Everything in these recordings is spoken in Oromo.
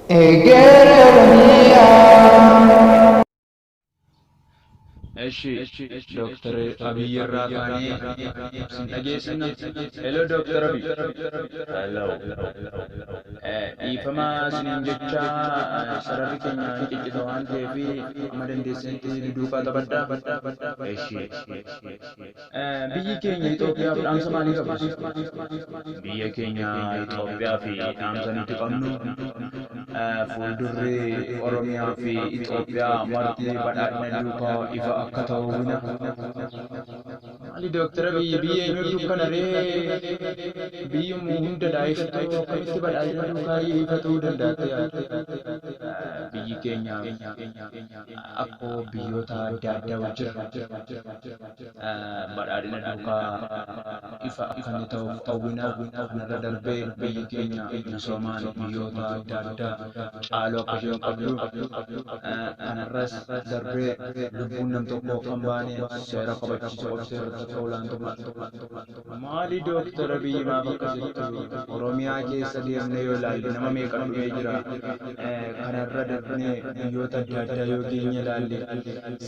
Egeree Oromiyaa. Eshi Dooktar Abiy irraa kaanee sin dhageessina. Hello Dooktar Abiy. Hello. Dhiifama isiniin jecha sararri keenya ni ciccita waan ta'eef amma dandeessanitti duduukaa taphadhaa. Eshi. Biyyi keenya Itoophiyaaf dhaamsa maalii qabdu? Biyya keenya Itoophiyaa fi dhaamsa nuti qabnu fuuldurri Oromiyaa fi Itoophiyaa marti badhaadhina duukaa ifa akka ta'u hawwina. Maali Dooktar Abiyyi biyya eenyu dukkana ree? Biyyuma hunda daa'iftuu akkamitti badhaadhina duukaa ifa ta'uu danda'a? Biyyi keenya akkoo biyyoota adda addaa wajjin badhaadhina duukaa ifa akka inni ta'uuf hawwina. Kanarra darbee biyyi keenya misoomaan biyyoota adda addaa caaluu akka isheen qabdu kanarras darbee lubbuun nam tokkoo akka hin baane seera kabachiisuu of seerota olaantummaa. Maali Dooktar Abiyyi maaf akkas jettu? Oromiyaa keessa deemnee yoo ilaalle nama meeqa dhumee jira. Kanarra darbinee biyyoota adda addaa yoo geenye ilaalle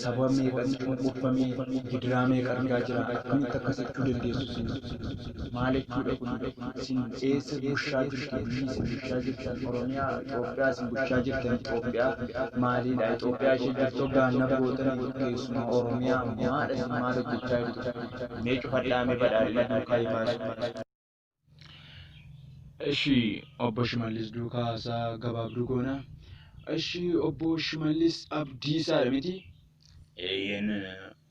saba meeqatu cunqurfamee gidiraa meeqa argaa jira. Akkamitti akkas jechuu dandeessu isin? Maal jechuudha kun? Isin eessa bushaa jirtu? Biyyi isin bushaa jirtan Oromiyaa, Itoophiyaa isin bushaa jirtan Itoophiyaa maalidha? Itoophiyaa ishee jirtu gaannab gootanii keessumaa Oromiyaa maadha isin maal hojjechaa jirtu? Mee cufadhaa mee badhaadhina duukaa ifaasu. Eshi obbo Shimallis duukaa haasaa gabaabduu goona. Eshi obbo Shimallis Abdiisaadha miti? Eeyyeen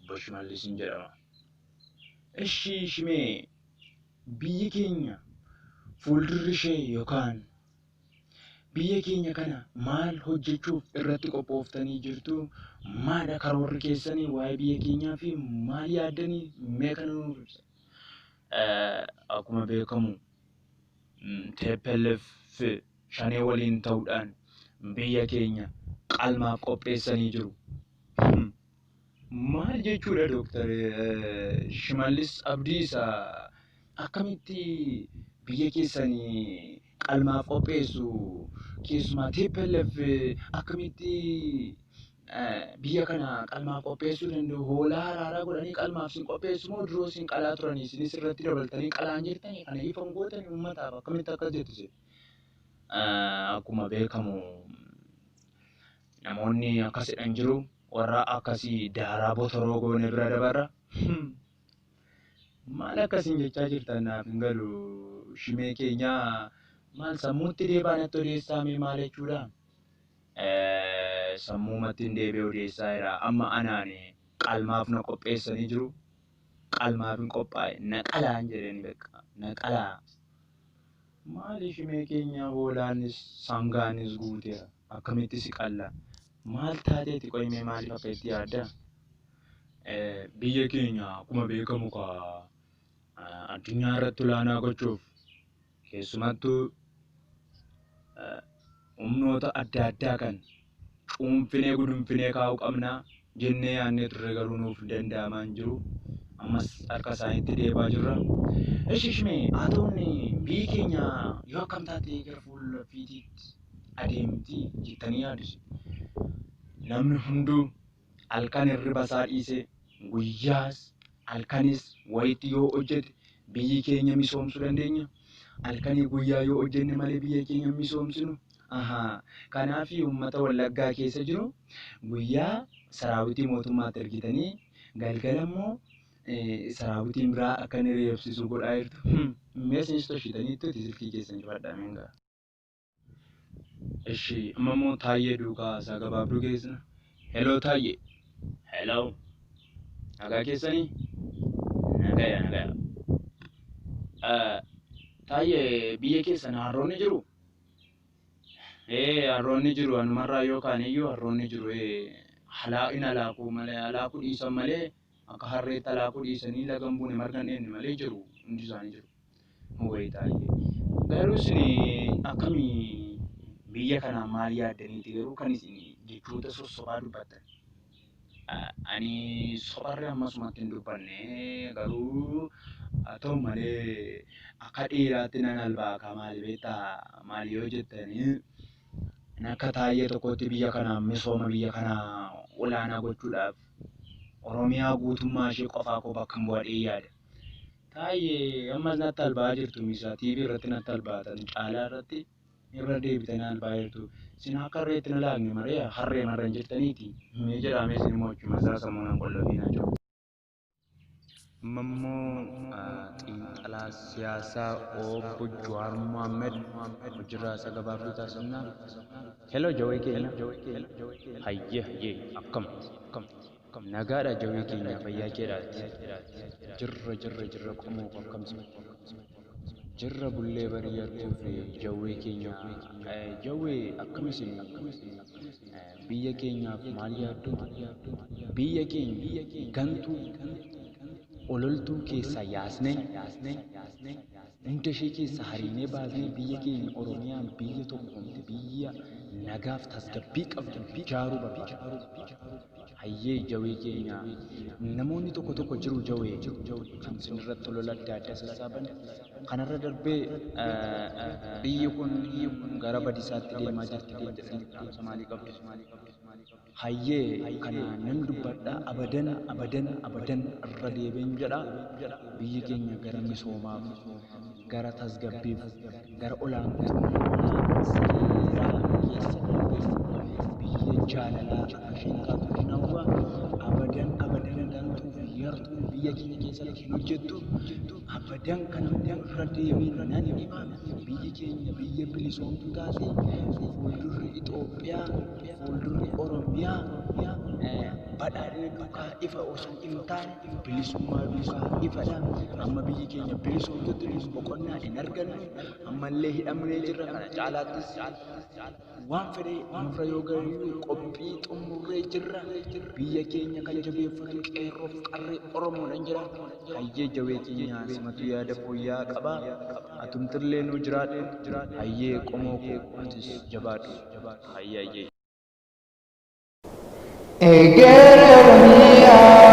obbo Shimallisin jedhama. Eshi shimee biyyi keenya fuuldurri ishee yookaan Biyya keenya kana maal hojjechuuf irratti qophooftanii jirtu? Maadha karoorri keessanii waa'ee biyya keenyaa fi maal yaaddanii mee kana nuuf ibsa. Akkuma beekamu TPLF shanee waliin ta'uudhaan biyya keenya qalmaaf qopheessanii jiru. Maal jechuudha Dooktar Shimallis Abdiisaa akkamitti biyya keessanii qalmaaf qopheessu keessumaa TPLF akkamitti biyya kana qalmaaf qopheessuu danda'u hoolaa haraaraa godhanii qalmaaf sin qopheessu moo duroo sin qalaa turanii isinis irratti dabaltanii qalaan jirtanii kana ifan gootanii uummataaf akkamitti akkas jettu isin. Akkuma beekamu namoonni akkas jedhan jiru warra akkasii daaraa botoroo goone bira dabarra. Maal akkasiin jechaa jirtan naaf hin galu shimee keenya maal sammuutti deebaa natti odeessaa mee maal jechuudha? Sammuumatti hin deebi'ee odeessaa jira. Amma anaan qalmaaf na qopheessanii jiru. Qalmaaf hin qophaa'e na qalaan jedheen beqa na qalaa. Maali shimee keenya hoolaanis sangaanis guuteera. Akkamitti si qalla? Maal taateeti qoy mee maaliif akka itti yaadda? Biyya keenya akkuma beekamu kaa addunyaa irratti olaanaa gochuuf keessumattuu humnoota adda addaa kan cuunfinee gudunfinee kaa'uu qabna jennee yaadnee turre garuu nuuf danda'amaa hin jiru. Ammas harka isaaniitti deebaa jirra. Ishi shimee haa ta'uun biyyi keenya yoo akkam taate gara fuula fiitiitti adeemti jettanii yaadu isin? Namni hunduu halkan hirriba isaa dhiisee guyyaas halkanis wayitti yoo hojjete biyyi keenya misoomsuu dandeenya. Halkanii guyyaa yoo hojjenne malee biyya keenya hin misoomsinu. Ahaa. Kanaaf uummata Wallaggaa keessa jiru guyyaa saraawitii mootummaatti ergitanii galgala immoo saraawitiin biraa akka inni reebsisu godhaa jirtu. Mee isinis toshitaniittuuti silkii keessan cufadhaa meengaa. Eshi amma immoo Taayyee duukaa haasaa gabaabduu geessina. Hello Taayyee. Hello. Nagaa keessanii? Nagaya nagaya. Taayyee biyya keessan harroonni jiru? Ee harroonni jiru anumarraa yoo kaane iyyuu harroonni jiru. Ee halaa in halaakuu malee halaakuu dhiisan malee akka harreetti halaakuu dhiisanii laga hin buune marga hin dheedne malee jiru hundi isaanii jiru. Wayi Taayyee. Garuu isin akkami biyya kanaa maal yaaddaniiti garuu kan isin jechoota sossobaa dubbattan. Ani sobarri ammasumatti hin dubbanne garuu haa ta'u malee akka dhiiraatti nan albaakaa maali beektaa maali yoo jettanii Akka Taayyee tokkootti biyya kana misooma biyya kanaa olaanaa gochuudhaaf Oromiyaa guutummaa ishee qofaa koo bakkan bu'adhee yaada. Taayyee ammas natti alba'aa jirtu misaa TV irratti natti albaatan caalaa irratti irra deebitanii alba'aa jirtu. Isin akka harreetti na laaqne maree harree marra hin jirtaniiti. Mee jedhaa mee isin immoo achuma isaa sammuu nan qollofiinaa jiru. Amma immoo xiinxalaa siyaasaa obbo Jawaar Mohaammed hojiirraa isa gabaabduu taasifna. Hello Jawee keenya. Hayyee hayyee akkam. Nagaadha Jawee keenya fayyaa keedhaati. Jirra jirra jirra qomoo koo akkam isin. Jirra bullee barii yartuu fi Jawwee keenya. Jawwee akkam isin biyya keenyaaf maal yaaddu? Biyya keenya gantuu ololtuu keessaa yaasnee hunda ishee keessaa hariinee baasnee biyya keenya Oromiyaan biyya tokkoomte biyya nagaaf tasgabbii qabdu ijaaruu barbaada. Hayyee Jawee keenya namoonni tokko tokko jiru Jawee kan isinirratti olola adda addaa sassaaban kanarra darbee biyyi kun gara badisaatti deemaa jirti kan jedhaniif dhaamsa maalii qabdu? Hayyee kana nan dubbadha abadan abadan abadan irra deebiin jedha biyyi keenya gara misoomaaf gara tasgabbiif gara olaantummaa seeraa keessa darbee biyya jaalalaa akka isheen taatu nan hawwa. Abadan abadan gantuu fi yartuun biyya keenya keessatti hin hojjettu. Abadan kana irra deebiin nan hima. Biyyi keenya biyya bilisoomtuu taate fuuldurri Itoophiyaa, fuuldurri Oromiyaa badhaadhina duukaa ifa osoo hin taane bilisummaa duukaa ifadha. Amma biyyi keenya bilisoomtutti nus boqonnaa hin argannu. Ammallee hidhamnee jirra. Kana caalaattis waan fedhe nurra yoo gaheyyuu qophii xumurree jirra. Biyya keenya kan jabeeffatu qeerroof qarree Oromoodhaan jira. Hayyee Jawee keenya simatu yaada fooyya'aa qaba. Atumtillee nuu jiraadhu. Hayyee qomoo koo atis jabaadhu. Hayyee hayyee. Egeree Oromiyaa.